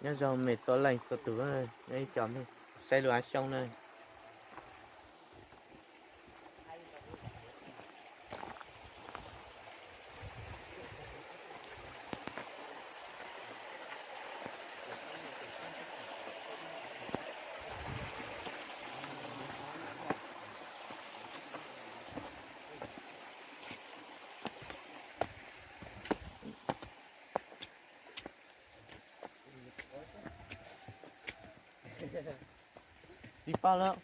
Nyob zoo me txhua leej txhua tus, nyob ib co mej saib lub av xyoob na. Tsis paub lawm.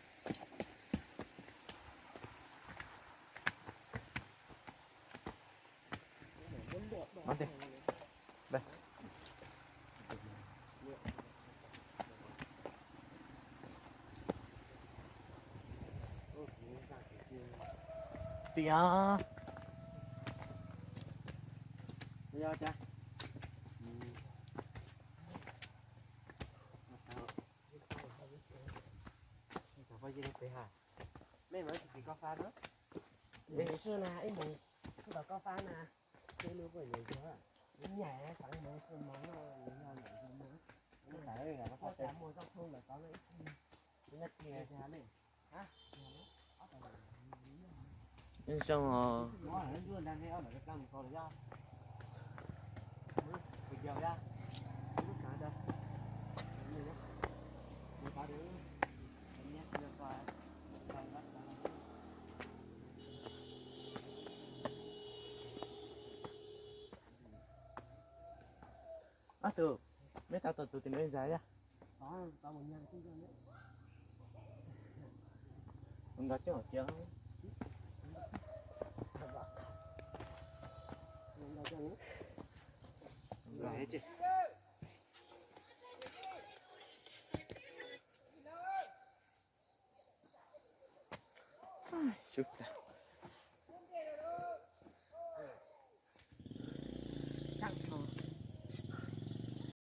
Xiv os. Mej mus tsis tim Koj Fab no. Ib mus tsis tim Koj Fab na, ces lub puas yuav yog, nyaim sawv mus mus no, yog mus, mus tau thoob lawm tod no ib tug. Zoo os. Ob tug, mej tau tuaj txug tim no ib zag yog? Nqa coj cia. Xub plag.